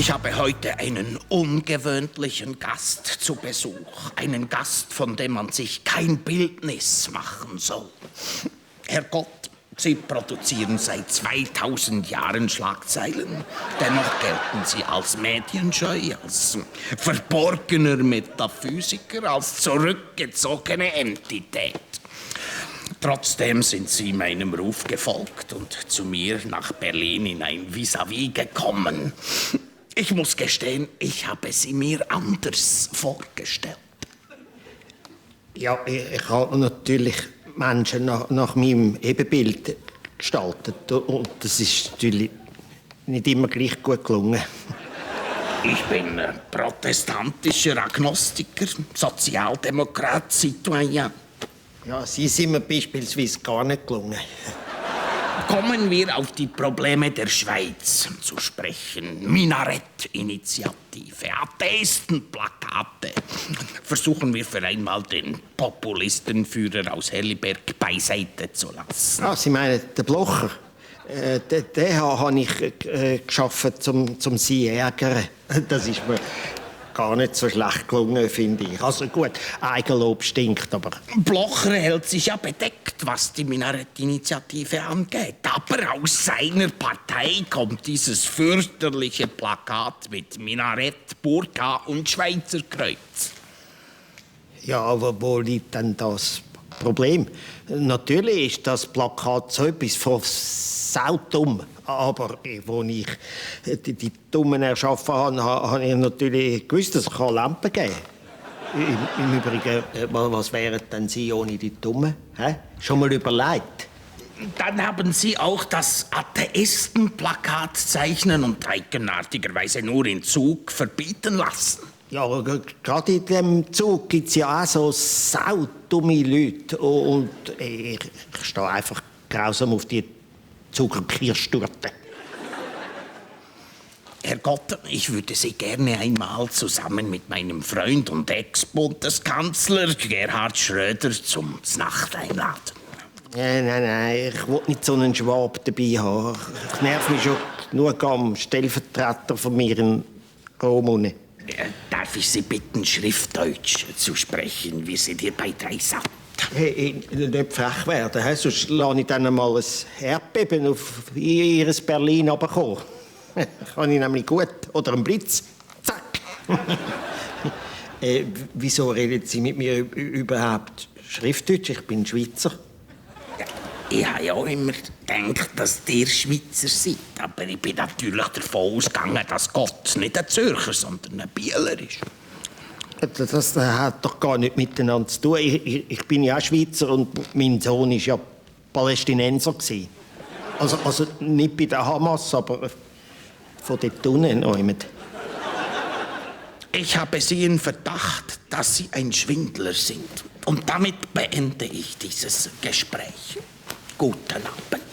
Ich habe heute einen ungewöhnlichen Gast zu Besuch. Einen Gast, von dem man sich kein Bildnis machen soll. Herrgott, Sie produzieren seit 2000 Jahren Schlagzeilen. Dennoch gelten Sie als medienscheu, als verborgener Metaphysiker, als zurückgezogene Entität. Trotzdem sind Sie meinem Ruf gefolgt und zu mir nach Berlin in ein Vis-à-vis gekommen. Ich muss gestehen, ich habe Sie mir anders vorgestellt. Ja, ich habe natürlich Menschen nach meinem Ebenbild gestaltet. Und das ist natürlich nicht immer gleich gut gelungen. Ich bin protestantischer Agnostiker, Sozialdemokrat, Citoyen. Ja, Sie sind mir beispielsweise gar nicht gelungen. Kommen wir auf die Probleme der Schweiz zu sprechen. Minarett-Initiative, Atheistenplakate. Versuchen wir für einmal den Populistenführer aus Helliberg beiseite zu lassen. Ah, Sie meinen den Blocher? Den habe ich geschaffen, um Sie zu ärgern. Das ist mir gar nicht so schlecht gelungen, finde ich. Also gut, Eigenlob stinkt, aber... Blocher hält sich ja bedeckt, was die Minarett-Initiative angeht. Aber aus seiner Partei kommt dieses fürchterliche Plakat mit Minarett, Burka und Schweizer Kreuz. Ja, aber wo liegt denn das Problem? Natürlich ist das Plakat so etwas von saudumm. Aber als ich die Dummen erschaffen habe, habe ich natürlich gewusst, dass es Lampen geben kann. Im Übrigen, was wären denn Sie ohne die Dummen? Schon mal überlegt? Dann haben Sie auch das Atheistenplakat zeichnen und eigenartigerweise nur in Zug verbieten lassen. Ja, gerade in diesem Zug gibt es ja auch so saudumme Leute. Und ich stehe einfach grausam auf die Zuckerkirschtorte. Herrgott, ich würde Sie gerne einmal zusammen mit meinem Freund und Ex-Bundeskanzler Gerhard Schröder zum Znacht einladen. Nein, ich will nicht so einen Schwab dabei haben. Ich nerv mich schon genug am Stellvertreter von mir in Romune. Darf ich Sie bitten, Schriftdeutsch zu sprechen, wie Sie dir bei 3 satt? Hey, nicht frech werden, sonst lasse ich dann mal ein Erdbeben auf Ihr Berlin runterkommen. Kann ich nämlich gut. Oder einen Blitz. Zack. Wieso reden Sie mit mir überhaupt Schriftdeutsch? Ich bin Schweizer. Ich habe ja immer gedacht, dass ihr Schweizer seid. Aber ich bin natürlich davon ausgegangen, dass Gott nicht ein Zürcher, sondern ein Bieler ist. Das hat doch gar nichts miteinander zu tun. Ich bin ja auch Schweizer und mein Sohn war ja Palästinenser. Also nicht bei der Hamas, aber von dort unten. Ich habe Sie in Verdacht, dass Sie ein Schwindler sind. Und damit beende ich dieses Gespräch. Guten Abend.